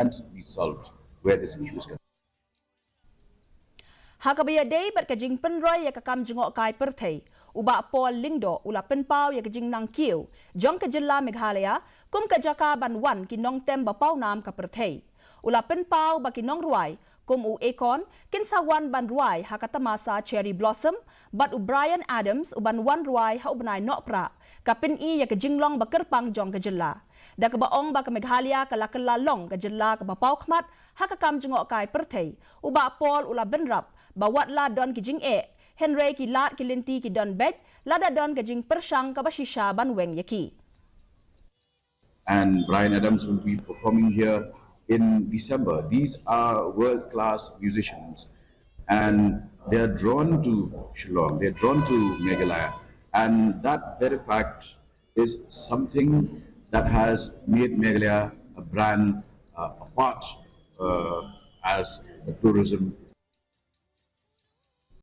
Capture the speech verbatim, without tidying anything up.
and be solved where this issue is concerned. Ha kaba ïadei bad ka jingpynroi ïa ka kam jngohkai pyrthei, u Bah Paul Lyngdoh u la pynpaw ïa ka jingnang kiew jong ka jylla Meghalaya kum ka jaka ban wan ki nongtem ba pawnam ka pyrthei. U la pynpaw ba ki nongrwai kum u Akon kin sa wan ban rwai ha ka tamasa Cherry Blossom, bad u Bryan Adams u ban wan rwai ha u bnai Nohprah, ka pyni ïa ka jinglong ba kyrpang jong ka jylla. Da kaba ong ba ka Meghalaya ka la kylla long ka jylla kaba paw khmat ha ka kam jngohkai pyrthei, u Bah Paul u la bynrap ba wat la don ki jingeh, hynrei ki lad ki lynti ki don beit lada don ka jingpyrshang kaba shisha ban weng ïa ki. And Bryan Adams will be performing here in December. These are world class musicians, and they are drawn to Shillong, they are drawn to Meghalaya, and that very fact is something that has made Meghalaya a brand, uh, apart, uh, as a tourism